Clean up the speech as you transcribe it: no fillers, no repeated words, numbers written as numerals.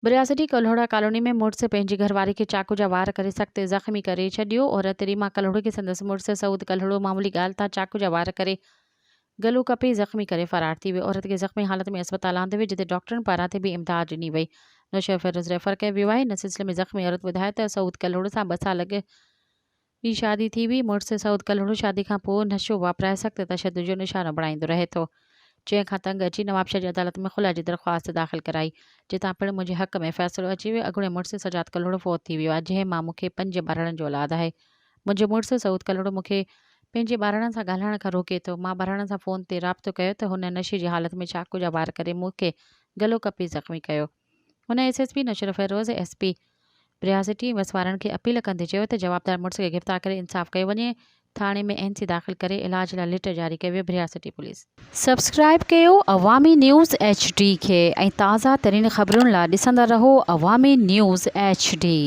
برياسٽي Kalhora colony ۾ مڙس پنهنجي گهرواري کي چاقو جا وار ڪري سخت زخمي ڪري ڇڏيو، عورت ريما ڪلهوڙو کي سندس مڙس سعود ڪلهوڙو معمولي ڳالهه تان چاقو جا وار ڪري گلو ڪپي زخمي ڪري فرار ٿي ويو، عورت کي زخمي حالت ۾ اسپتال آندو ويو جتي ڊاڪٽرن پاران طبي امداد ڏني وئي، نوشهروفيروز ريفر ڪيو ويو آهي، ان سلسلي ۾ زخمي عورت ٻڌايو ته سعود ڪلهوڙو سان ٻه سال اڳ ئي شادي ٿي هئي، مڙس سعود ڪلهوڙو شادي کان پوء نشو واپرائي سخت تشدد جو نشانو بڻائيندو رهي ٿو، جنهن کان تنگ اچي نوابشاهه جي عدالت ۾ خلع جي درخواست داخل ڪرائي، جتان پڻ منهنجي حق ۾ فيصلو اچي ويو، اڳوڻي مڙس سجاد ڪلهوڙو فوت ٿي ويو آهي، جنهن مان مون کي پنج ٻارڙن جو اولاد آهي، منهنجو مڙس سعود ڪلهوڙو مون کي پنهنجي ٻارڙن سان ڳالهائڻ کان روڪي ٿو، مان ٻارڙن سان فون تي رابطو ڪيو ته هن نشي جي حالت ۾ چاقو جا وار ڪري مون کي گلو ڪپي زخمي ڪيو. هن S S P Naushahro Feroze, S P Bhera city وس وارن کي اپيل ڪندي چيو ته جوابدار مڙس کي گرفتار ڪري انصاف ڪيو وڃي، ٿاڻي ۾ اين سي داخل ڪري علاج لاء ليٽر جاري ڪيو ويو، ڀرياسٽي پوليس. سبسڪرائيب ڪيو عوامي نيوز ايڇ ڊي کي ۽ تازه ترين خبرن لا ڏسندا رهو عوامي نيوز ايڇ ڊي.